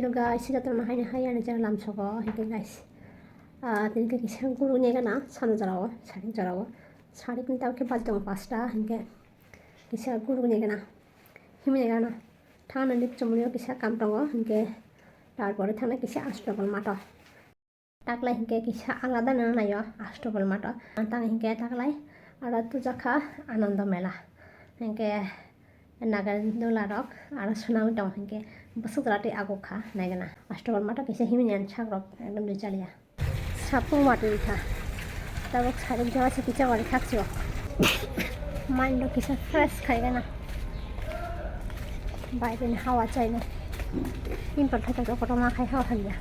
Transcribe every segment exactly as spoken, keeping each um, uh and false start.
To guys, sida tongma haino hai ani channel lamsogo, hinkhe guys, ah, tini khe kisa guru ni gana, sano jorao, sarik jorao, sarik ni tao khe bal tongo pasta, hinkhe kisa guru ni gana, himni gana, thangna nik chumui o kisa kam tongo, hinkhe tarpore thangna kisa Astobol mato. Taklai hinkhe kisa alada nang naio Astobol mato. Ang tang hinkhe taklai aro tujakha Anando Mela. Hinkhe Naga dola rok aro swnamwi tongo hinkhe bwswk jora tei agukha naigana. Astobol mato kisa himni ani sak rok ekdom dui chaliya. Sapung watwi kha. Tabuk sarik jora se kisa wari khakchio. Mind rok kisa fresh khaigana. Baireni hawa chaino. Import khai tongkhe kotorma khai hawa hamya.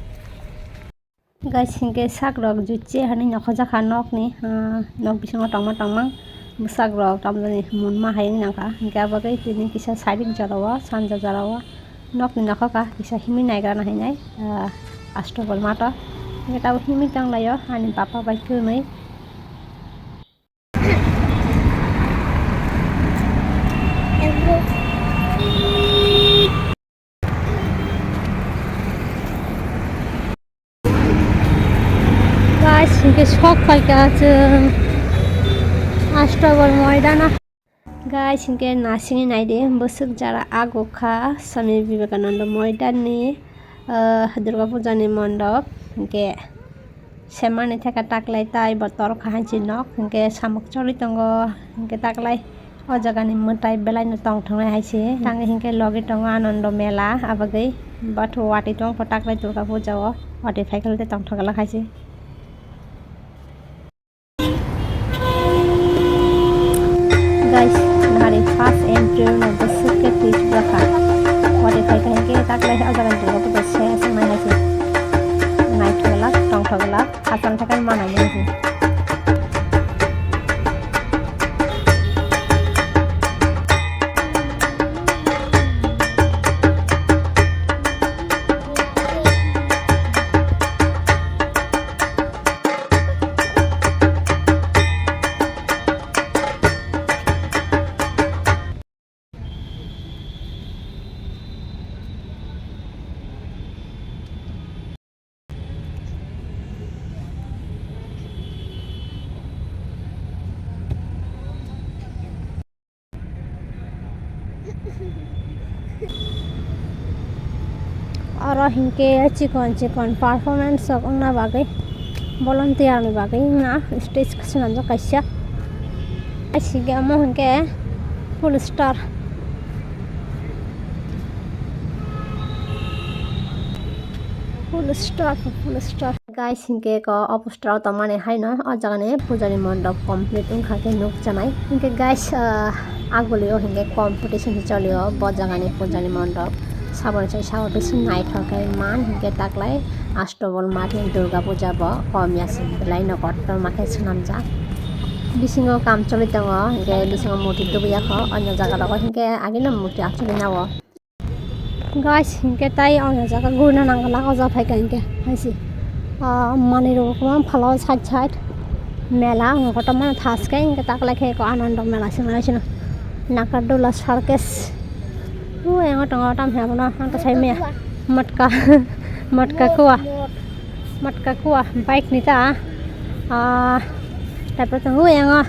Guys, hinkhe sak rok jutse hani nokhojakha nokni, ah, nok bisingo tongma tongma bwsak rok tamjani munma hai wngya kha. Hinkhe abo khe tini kisa sarik jorao, sanja jorao nokni nokhoka kisa himwi naigra na hinai, ah, Astobol mato. Hinkhe tabuk himwi tonglaio ani bapa bai kwnwi. Guys, hinkhe sok phaikha chwng Astobol moidano. Guys, hinkhe nasingwi naidi, bwswk jora agukha Swami Vivekananda moidanni, ah, Durga Puja ni mondop. Hinkhe semani theka taklai tai bo torkha hai se nok, hinkhe samuk choli tongo, hinkhe taklai o jaga ni mwtai belai no tongthok nai hai se. Tang hinkhe logi tongo Anando Mela, abagwi batho watwi tongkha taklai Durga Puja o watwi phaikhe tongthok glak hai se. Guys, nahari first entry no bwswk khe twi chukjakha. Watwi phaikha hinkhe taklai o jaga ni Durga Puja se aswk nai hai se. Naithok glak, tongthok glak. Asal thakani manai nang se. Oro hinkhe chikon chikon performance rok wngna bagwi, volunteer ni bagwi wngna stage swnamjak kaisa. Asike omo hinkhe full star, full star, full star. Guys, hinkhe ko o poster o tongmani haino o jaga ni puja ni mondop complete wngkha khe nukjaknai. Hinkhe guys, ah, agulio hinkhe competition se cholio bo jaga ni puja ni mondop. Saboni sai sao bisingo naithok khe man hinkhe taklai Astobol math ni Durga Puja bo kom ya se belai no kotorma khe swnamjak. Bisingo kam choli tongo, hinkhe bisingo murti tubuya kho, onyo jaga rogo hinkhe agino murti achugui nao. Guys, hinkhe tai o jaga gurina nang glak, o jaga phaikha hinkhe haise. Ah, manwi rok kwbang phalao side side mela wngkha, kotorma thas khe hinkhe taklai khe eko Anando mela se mela sino Nakardola circus. Ui, ang tongo tam he abono ang ta sai maya. Matka, matka kuwa. Matka kuwa bike ni ta, ah, taipore tongo yang o.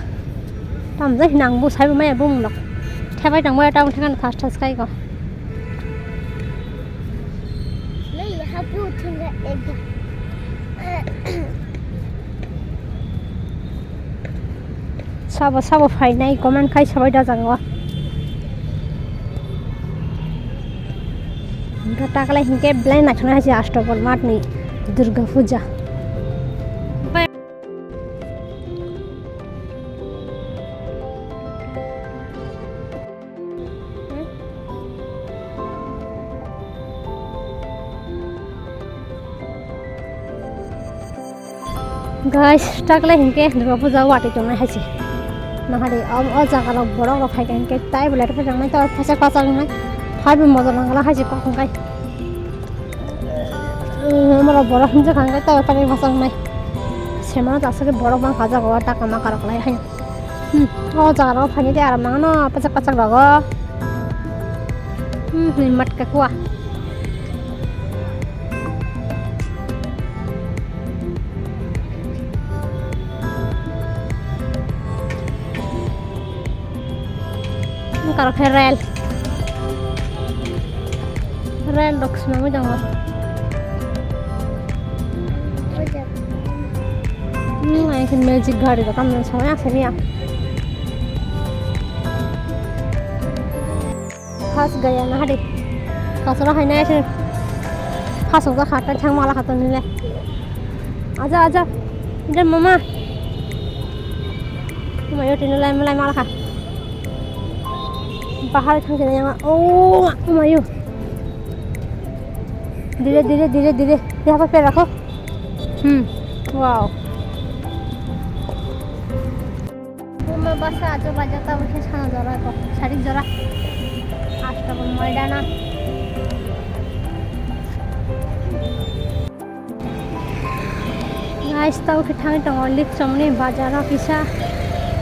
Tamjai hinang bo saibo maya bumung nok. Thebai tongbai tang thangani fast fast kai ko. Sabo sabo phainai comment khai sabai da jang o. Hingke takalai hingke belai naithoknai hai se Astobol math ni Durga Puja. Guys, taklai hingke Durga Puja watwi tongnai hai se. Nahari, o, o jaga rok borok rok hai khe hingke tai bo letter phaikha nai, tai phasak phasak wngnai. Phai bo moja nang gala hai se kok hingkai. Umm, amo rok borok hinjak hingke tai phasak phasak wngnai. Semano aswk borok bang kha jaga o taka maka rok lai hai. Hmm, o jaga rok phainai de aram nang no pachak pachak rogo. Hmm, hmm, matka kua. Karo khe rel. Rel rok swnamwi tongo. Hmm, ai khe magic gari rok tamni songya simiya. Khas gaya na hari. Kasaro hai nai se. Khas ong kha ta thang mala kha to nile. Aja, aja. Ida mama. Mama yo tino lai, lai mala kha. Bahar thang sini yang. Oh, mama yo. Dire, dire, dire, dire. Dia apa pera kho? Hmm. Wow. Buma basa ajo baja ta bukhe sana jora ko. Sarik jora. Asta bol maidana. Guys, tau khe thangwi tongo Likchomni bazaro kisa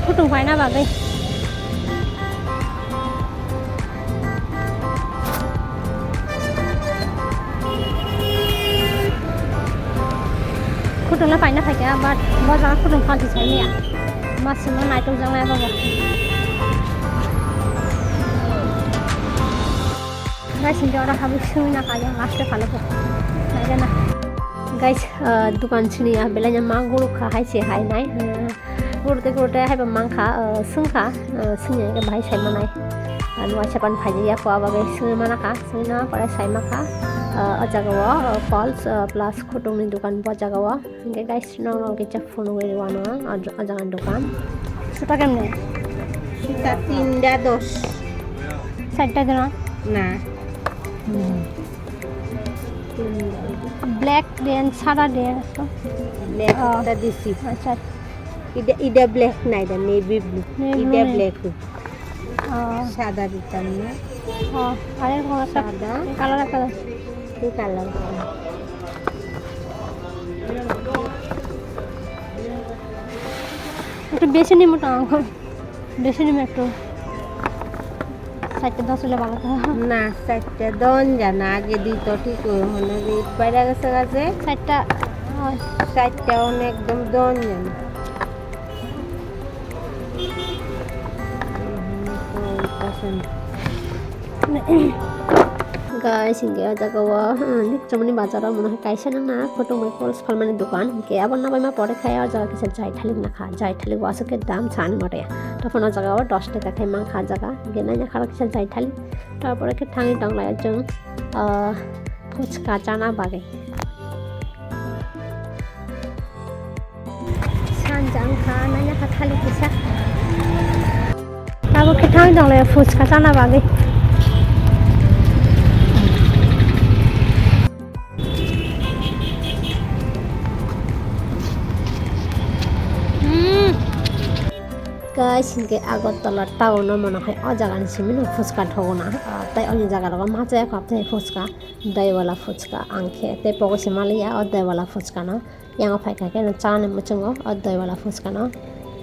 photo paina bagwi. Photo no paina phaikha, but bo jaga photo phalsi saimaya. Masimo naitok jang lai bobo. Guys, hindi oro habwi sungwi na kaya last e phalo ko. Naigana. Guys, ah, dukan sini ya belai ma guru kha hai se hai nai. Ah, guru te guru te hai ba mang kha, ah, sung kha, ah, sung ya bahai sai manai. Ah, nuwa sepan phai ya ko aba bai sung mana kha, sung na pore sai ma kha. Ah, o jaga o, ah, falls, ah, plus khutungni dukan bo jaga o. Hingke guys, no, no, kisa phone gori wano, o, o jaga dukan. Suta kemne? Suta tinda dos. Satta dona? Na. Hmm. Tinda. Black den, sada den, so. Black Oh. ta disi. Acha. Ida, ida black na, ida navy blue. Navy Ida blue. black. Oh. Sada ditam na. Oh, are ko Sada. Color color. Ki color? একটু বেশি নিমো তো, বেশি নিমো একটু। চারটে দশ হলে ভালো তো। না, চারটে দন জানা আগে দিত ঠিক হলো রে, বাইরে গেছে গেছে। চারটা, হয়। চারটা অনেক একদম দন জানা। Guys, hingke o jaga o, hmm, Likchomoni bazar o mona hai kaisa nang na, khotong bai falls phalmani dokan, hingke abo nabaima pore khai o jaga kisa jai thalik na kha, jai thalik o aswk khe dam sani mote. Topon o jaga o dos taka khai mang kha jaga, hingke naina kha kisa jai thalik, tapore khe thangwi tong lai o chwng, ah, phuchka chana bagwi. Sanja wngkha, naina kha thalik kisa. Tabuk khe thang tong lai phuchka chana bagwi. Hmm. Guys, hingke Agartala town o mano hai o jaga ni simi no phuchka thogona. Ah, tai oni jaga rogo ma chaya kho, tai phuchka, daiwala phuchka. Ang khe tei pogo se maliya o daiwala phuchka no. Yang o phaikha khe no chani muchungo o daiwala phuchka no.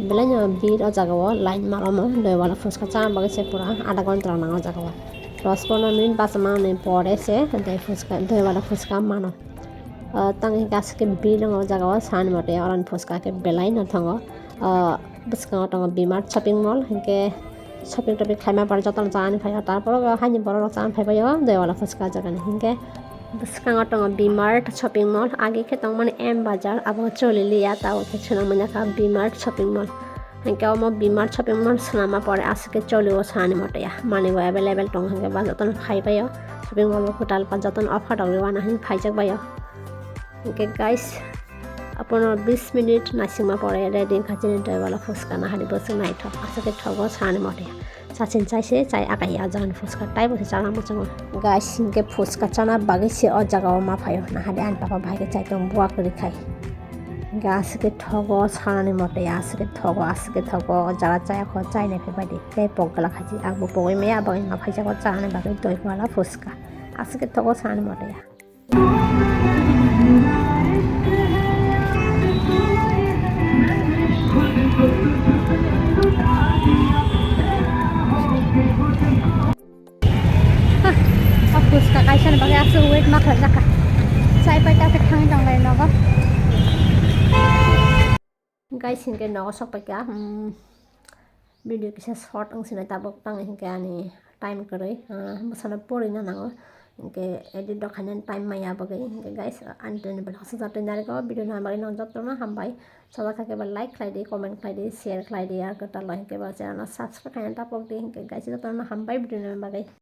Belai no bir o jaga o line ma omo daiwala phuchka chana bagwi se pura adha ghonta rok nango o jaga o. Dos pondro minute bachama ni pore se dai phuchka, daiwala phuchka mano. O tang hingke aswk khe bir wngo o jaga o sani mote oroni phuchka khe belai no thango. O bwskango tongo B Mart shopping mall, hingke shopping toping khaima pore jotono chani phaio, tarpore bo haini borok rok chani phaibaio daiwala phuchka jagani, hingke bwskango tongo B Mart shopping mall, agi khe tongmani M Bazar, abo choli liya, tabuk khe swnamwi nakha B Mart shopping mall. Hingke omo B Mart shopping mall swnamma pore aswk khe choli o sani mote ya, manwi bo available tongo, hingke ba jotono phaibaio shopping mall o kwtal ba jotono offer rok rwna hinwi phaijak baio. Hingke guys, apono bis minute naisingma pore ready wngkha chini daiwala phuchka nahari bwswk naithok. Aswk khe thogo sani mote. Sachin chaise chai akai ya jani phuchka taibo se chana muchungo. Guys, hingke phuchka chana bagwi se o jaga o ma phaio. Nahari ani papa bahai khe chai tongo buwa kwrwi khai. Hingke aswk khe thogo sanani mote aswk khe thogo, aswk khe thogo o jaga chaya kho chainai phaibai di. Tei pok gala khachi agbo pogwi maya bagwi ma phaijak o chanani bagwi daiwala phuchka. Aswk khe thogo sanani mote ya. O phuchka kaisa ni bagwi aswk wait ma khlai jakha. Chai pai ta khe thangwi tong lai nogo. Guys, hinkhe nogo sok paikha. Hmm. Video kisa short wng sinai tabuk tang hinkhe ani time kwrwi, ah, bwsano pori na nango, hinkhe edit rok khainani time maya bagwi. Hinkhe guys, ani tini belai khasajak twi narikgo. Video no bagwi nang jotono hambai. Sajak kha khe ba like khlai di, comment khlai di, share khlai di, ar kwtal hinkhe ba channel no subscribe khaina tapok di. Hinkhe guys, jotono hambai video no bagwi.